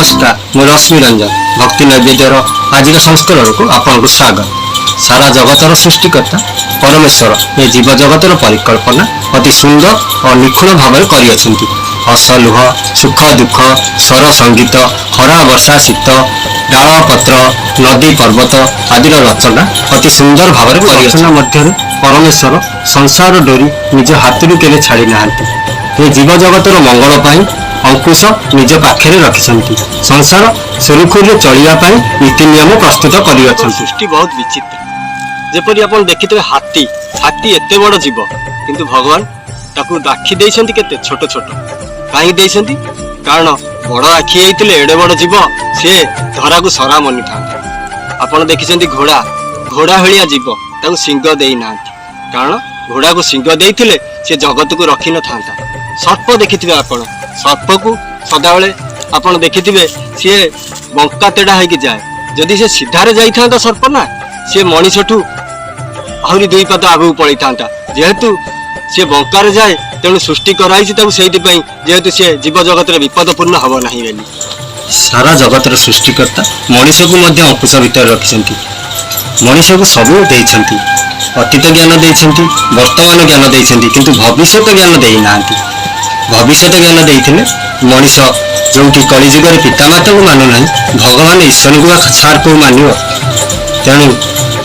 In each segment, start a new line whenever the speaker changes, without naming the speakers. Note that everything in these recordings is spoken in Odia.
ନମସ୍କାର, ମୁଁ ରଶ୍ମି ରଞ୍ଜନ। ଭକ୍ତି ନୈବେଦ୍ୟର ଆଜିର ସଂସ୍କରଣକୁ ଆପଣଙ୍କୁ ସ୍ୱାଗତ। ସାରା ଜଗତର ସୃଷ୍ଟିକର୍ତ୍ତା ପରମେଶ୍ୱର ଏ ଜୀବ ଜଗତର ପରିକଳ୍ପନା ଅତି ସୁନ୍ଦର ଓ ନିଖୁଣ ଭାବରେ କରିଅଛନ୍ତି। ହସ ଲୁହ, ସୁଖ ଦୁଃଖ, ସ୍ୱର ସଙ୍ଗୀତ, ଖରା ବର୍ଷା ଶୀତ, ଡାଳ ପତ୍ର, ନଦୀ ପର୍ବତ ଆଦିର ରଚନା ଅତି ସୁନ୍ଦର ଭାବରେ ରଚନା ମଧ୍ୟରେ ପରମେଶ୍ୱର ସଂସାର ଡୋରି ନିଜ ହାତରୁ କେବେ ଛାଡ଼ି ନାହାନ୍ତି। ଏ ଜୀବ ଜଗତର ମଙ୍ଗଳ ପାଇଁ ଅଙ୍କୁଶ ନିଜ ପାଖରେ ରଖିଛନ୍ତି। ସଂସାର ସୁରୁଖୁରୁରେ ଚଳିବା ପାଇଁ ନୀତି ନିୟମ ପ୍ରସ୍ତୁତ କରିଅଛନ୍ତି। ସୃଷ୍ଟି ବହୁତ ବିଚିତ୍ର। ଯେପରି ଆପଣ ଦେଖିଥିବେ ହାତୀ, ହାତୀ ଏତେ ବଡ଼ ଜୀବ, କିନ୍ତୁ ଭଗବାନ ତାକୁ ଆଖି ଦେଇଛନ୍ତି କେତେ ଛୋଟ ଛୋଟ। କାହିଁକି ଦେଇଛନ୍ତି? କାରଣ ବଡ଼ ଆଖି ହେଇଥିଲେ ଏଡ଼େ ବଡ଼ ଜୀବ ସିଏ ଧରାକୁ ସରା ମନିଥାନ୍ତା। ଆପଣ ଦେଖିଛନ୍ତି ଘୋଡ଼ା, ଘୋଡ଼ା ଭଳିଆ ଜୀବ, ତାକୁ ଶିଙ୍ଗ ଦେଇନାହାନ୍ତି। କାରଣ ଘୋଡ଼ାକୁ ଶିଙ୍ଗ ଦେଇଥିଲେ ସେ ଜଗତକୁ ରଖିନଥାନ୍ତା। ସର୍ପ ଦେଖିଥିବେ ଆପଣ, ସର୍ପକୁ ସଦାବେଳେ ଆପଣ ଦେଖିଥିବେ ସିଏ ବଙ୍କା ତେଢ଼ା ହେଇକି ଯାଏ। ଯଦି ସେ ସିଧାରେ ଯାଇଥାନ୍ତା ସର୍ପ ନା, ସିଏ ମଣିଷଠୁ ଆହୁରି ଦୁଇ ପାଦ ଆଗକୁ ପଳେଇଥାନ୍ତା। ଯେହେତୁ ସିଏ ବଙ୍କାରେ ଯାଏ, ତେଣୁ ସୃଷ୍ଟି କରାହେଇଛି ତାକୁ ସେଇଥିପାଇଁ, ଯେହେତୁ ସିଏ ଜୀବ ଜଗତରେ ବିପଦପୂର୍ଣ୍ଣ ହବ ନାହିଁ ବୋଲି। ସାରା ଜଗତର ସୃଷ୍ଟିକର୍ତ୍ତା ମଣିଷକୁ ମଧ୍ୟ ଅଙ୍କୁଶ ଭିତରେ ରଖିଛନ୍ତି। ମଣିଷକୁ ସବୁ ଦେଇଛନ୍ତି। ଅତୀତ ଜ୍ଞାନ ଦେଇଛନ୍ତି, ବର୍ତ୍ତମାନ ଜ୍ଞାନ ଦେଇଛନ୍ତି, କିନ୍ତୁ ଭବିଷ୍ୟତ ଜ୍ଞାନ ଦେଇନାହାନ୍ତି। ଭବିଷ୍ୟତ ଜ୍ଞାନ ଦେଇଥିଲେ ମଣିଷ ଯେଉଁଠି କଳିଯୁଗରେ ପିତାମାତାଙ୍କୁ ମାନୁନାହିଁ, ଭଗବାନ ଈଶ୍ୱରଙ୍କୁ ବା ସାର୍ କୋଉ ମାନିବ? ତେଣୁ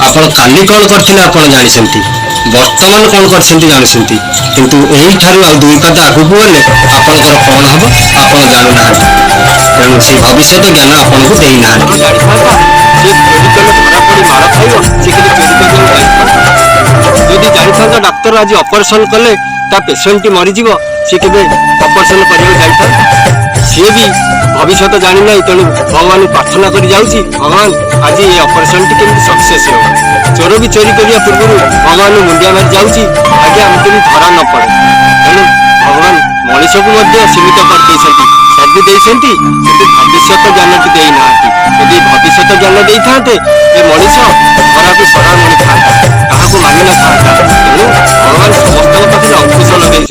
ଆପଣ କାଲି କ'ଣ କରିଥିଲେ ଆପଣ ଜାଣିଛନ୍ତି, ବର୍ତ୍ତମାନ କ'ଣ କରିଛନ୍ତି ଜାଣୁଛନ୍ତି, କିନ୍ତୁ ଏଇଠାରୁ ଆଉ ଦୁଇ ପାଦ ଆଗକୁ ଗଲେ ଆପଣଙ୍କର କ'ଣ ହବ ଆପଣ ଜାଣୁନାହାନ୍ତି। ତେଣୁ ସେ ଭବିଷ୍ୟତ ଜ୍ଞାନ ଆପଣଙ୍କୁ ଦେଇନାହାନ୍ତି। ସେ ଚୋରି କଲେ ଧରା ପଡ଼ି ମାଡ଼ ଖାଇବ, ସେ କେବେ ଚୋରି କରିବାକୁ ଯାଇଥାନ୍ତା? ଯଦି ଜାଣିଥାନ୍ତା ଡାକ୍ତର ଆଜି ଅପରେସନ କଲେ ତା ପେସେଣ୍ଟଟି ମରିଯିବ, ସେ କେବେ ଅପରେସନ କରିବାକୁ ଯାଇଥାନ୍ତା? ସିଏ ବି ଭବିଷ୍ୟତ ଜାଣିନାହିଁ। ତେଣୁ ଭଗବାନଙ୍କୁ ପ୍ରାର୍ଥନା କରି ଯାଉଛି, ଭଗବାନ ଆଜି ଏ ଅପରେସନଟି କେମିତି ସକ୍ସେସ୍ ହେବ। ଚୋର ବି ଚୋରି କରିବା ପୂର୍ବରୁ ଭଗବାନଙ୍କୁ ମୁଣ୍ଡିଆ ମାରି ଯାଉଛି, ଆଜ୍ଞା ମୁଁ କେମିତି ଧରା ନ ପଡ଼େ। ତେଣୁ ଭଗବାନ ମଣିଷକୁ ମଧ୍ୟ ସୀମିତ କରିଦେଇଛନ୍ତି, ସବୁ ଦେଇଛନ୍ତି, କିନ୍ତୁ ଭବିଷ୍ୟତ ଜ୍ଞାନଟି ଦେଇନାହାନ୍ତି। ଯଦି ଭବିଷ୍ୟତ ଜ୍ଞାନ ଦେଇଥାନ୍ତେ, ଏ ମଣିଷ ଧରାକୁ ସରା ମଣିଥାନ୍ତା, କାହାକୁ ମାନିନଥାନ୍ତା। ତେଣୁ ଭଗବାନ ସମସ୍ତଙ୍କ ପାଖରେ ଅଙ୍କୁଶ ଲଗେଇଛନ୍ତି।